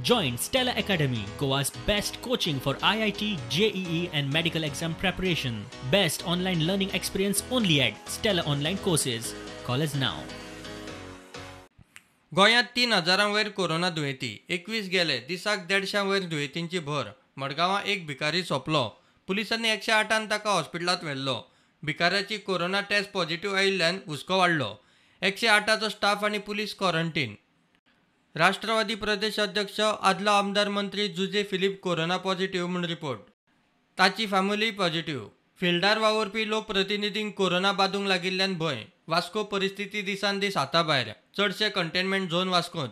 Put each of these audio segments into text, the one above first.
Join Stella Academy, Goa's best coaching for IIT, JEE and medical exam preparation. Best online learning experience only at Stella Online Courses. Call us now. गोंयांत 3000 वयर corona दुयेंती, 21 गेले, दिसाक 150 वयर दुयेंतींची भर. मडगांवां एक भिकारी सोंपलो. पुलिसांनी 108 ताका हॉस्पिटलांत व्हेल्लो. भिकाऱ्याची कोरोना टेस्ट पॉझिटिव्ह आयिल्ल्यान हुस्को वाडलो. 108चो स्टाफ आनी पुलीस क्वॉरंटीन. राष्ट्रवादी प्रदेश अध्यक्ष आदलो आमदार मंत्री जुजे फिलीप कोरोना पॉझिटिव्ह म्हूण रिपोर्ट. ताची फॅमिली पॉझिटिव्ह. फिल्डार वावुरपी लोकप्रतिनिधींक कोरोना बादूंक लागिल्ल्यान भंय. वास्को परिस्थिती दिसान दीस हाताभायर. चडशे कंटेनमेंट झोन वास्कोंत.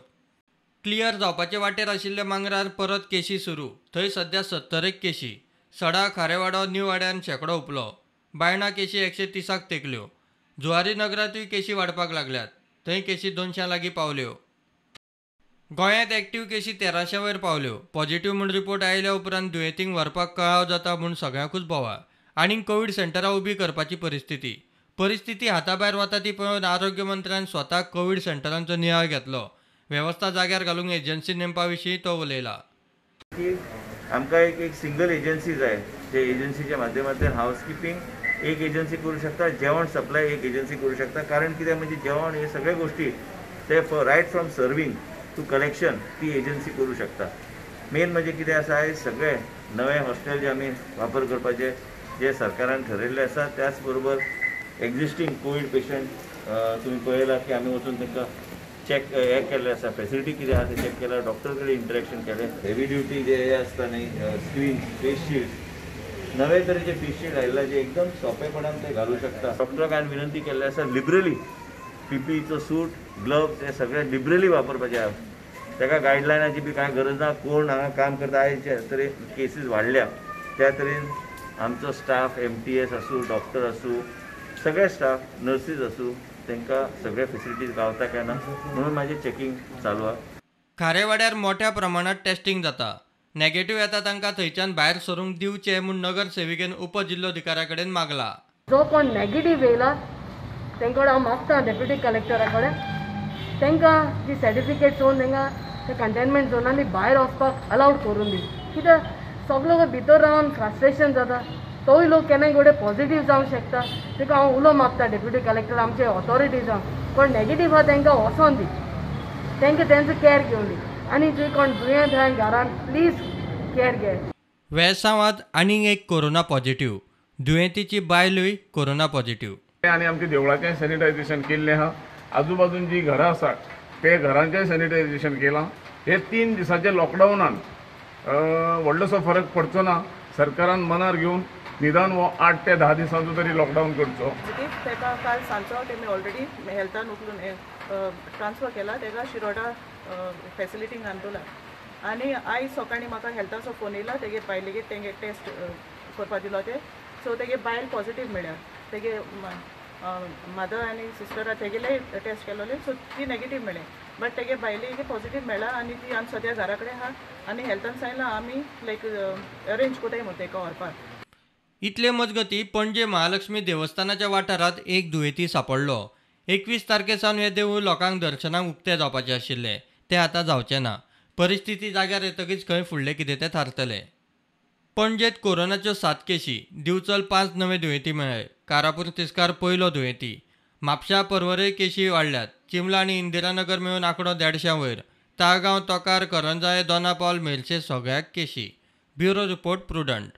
क्लियर जावपाचे वाटेर आशिल्ल्या मांगरार परत केशी सुरू. थंय सध्या 71 केशी. सडा, खारेवाडो, न्यू वाड्यान शेंकडो उपलो. बायणा केशी 130 तेंकल्यो. जुवारी नगरांतूय केशी वाडपाक लागल्यात. थंय केशी 200 लागीं पावल्यो. गोंयांत एक्टिव्ह केशी 1300 वयर पावल्यो. पॉझिटिव्ह म्हूण रिपोर्ट आयल्या उपरांत दुयेंतींक व्हरपाक कळाव जाता म्हूण सगळ्यांकूच बोवाळ. आनीक कोवीड सेंटरां उबी करपाची परिस्थिती. परिस्थिती हाताभायर वता ती पळोवन आरोग्य मंत्र्यान स्वता कोवीड सेंटरांचो नियाळ घेतलो. वेवस्था जाग्यार घालूंक एजन्सी नेमपा विशीं तो उलयला. की आमकां एक सिंगल एजन्सी जाय, जे एजन्सीच्या माध्यमांतल्यान हावसकिपींग एक एजन्सी करूं शकता, जेवण सप्लाय एक एजन्सी करूं शकता. कारण कितें म्हणजे जेवण हे सगळे गोष्टी ते right from serving to collection ती एजन्सी करूं शकता. मेन म्हणजे कितें आसा, हे सगळे नवे हॉस्टेल जे आमी वापर करपाचे जे सरकारान ठरयल्ले आसा, त्याच बरोबर एक्झिस्टींग कोवीड पेशंट तुमी पळयला की आमी वचून तांकां चॅक हे केल्ले आसा, फेसिलिटी कितें आसा ते चॅक केला, डॉक्टर कडेन इंटरेक्शन केलें. हेवी ड्युटी जे हे आसता न्ही, स्क्रीन, फेस शिल्ड, नवे तरेचे फेस शिल्ड आयिल्ले जे एकदम सोंपेपणान ते घालूं शकता. डॉक्टराक हांवें विनंती केल्ली आसा, लिबरली पीपीईचो सूट, ग्लव्स हे सगळे लिबरली वापरपाचे आसा. ताका गायडलायनाची बी कांय गरज ना. कोण हांगा काम करता, आयज जे तरेन केसीस वाडल्या त्या तरेन आमचो स्टाफ, MTS आसूं, डॉक्टर आसूं, सगळे स्टाफ, नर्सीस आसूं, तांकां सगळे फेसिलिटीज गावता काय ना म्हणून म्हाजें चॅकिंग चालू आसा. खारेवाड्यार मोठ्या प्रमाणात टेस्टिंग जाता. नॅगेटिव्ह येता तांकां थंयच्यान भायर सरूंक दिवचें म्हूण नगरसेविकेन उपजिल्लोधिकाऱ्या कडेन मागला. जो कोण नॅगेटिव्ह येयला तेंकडे हांव मागता डेप्युटी कलेक्टरा कडेन, तांकां ती सर्टिफिकेट चोवन तांकां त्या कंटेनमेंट झोनांनी भायर वचपाक अलावड करून दी. कित्याक सगलो लोक भितर रावन फ्रस्ट्रेशन जाता, तोय लोक केन्नाय कडेन पॉझिटिव्ह जावंक शकता. ताका हांव उलो मागता डेप्युटी कलेक्टर, आमचे ऑथॉरिटीजांक, कोण नॅगेटिव्ह आहा तांकां वचोन दी, तांकां तेंचो कॅर घेवन दी. आनी जे कोण दुयेंत आहा घरान प्लीज कॅर घे. वेळसांवांत आनीक एक कोरोना पॉझिटिव्ह. दुयेंतीची बायलूय कोरोना पॉझिटिव्ह. आनी आमच्या देवळाचें सॅनिटायझेशन केल्लें आहा. आजूबाजून जी घरां आसात ते घरांचें सॅनिटायझेशन केलां. हे 3 दिसाचे लॉकडावनान व्हडलोसो फरक पडचो ना. सरकारान मनार घेवन निदान हो 8 ते 10 दिसांचो तरी लॉकडावन करचो. ताका काल सांजचो तेमी ऑलरेडी हेल्थान उखलून ट्रान्सफर केला, ताका शिरोडा फेसिलिटीन अंदोला. आनी आयज सकाळीं म्हाका हेल्थाचो फोन येयला, तेगे बायलेगेर तेंगे टेस्ट करपा दिलो ते, सो तेगे बायल पॉझिटिव्ह मेळ्ळ्या. तेगे मदर आनी सिस्टरा तेगेले टेस्ट केलोले, सो ती नॅगेटीव मेळ्ळे, बट तेगे बायलेक पॉझिटिव्ह मेळ्ळा. आनी ती आमी सद्या घरा कडेन आहा आनी हेल्थान सांगलां आमी लायक अरेंज कोताय म्हूण तेका व्हरपाक. इतले मजगती पणजे महालक्ष्मी देवस्थानाच्या वाठारांत एक दुयेंती सांपडलो. 21 तारखे सावन हें देवूळ लोकांक दर्शनाक उक्तें जावपाचें आशिल्लें, तें आतां जावचें ना. परिस्थिती जाग्यार येतकीच खंय फुडलें कितें तें थारतलें. पणजेंत कोरोनाच्यो 7 केशी, दिवचल 5 नवे दुयेंती मेळ्ळे. कारापूर तिस्कार पयलो दुयेंती. म्हापशा पर्वरे केशी वाडल्यात. चिमला आनी इंदिरानगर मेळून आंकडो 150 वयर. ताळगांव, तोकार, करंजाळे, दोनापावल, मेरशे सगळ्याक केशी. Bureau report, Prudent.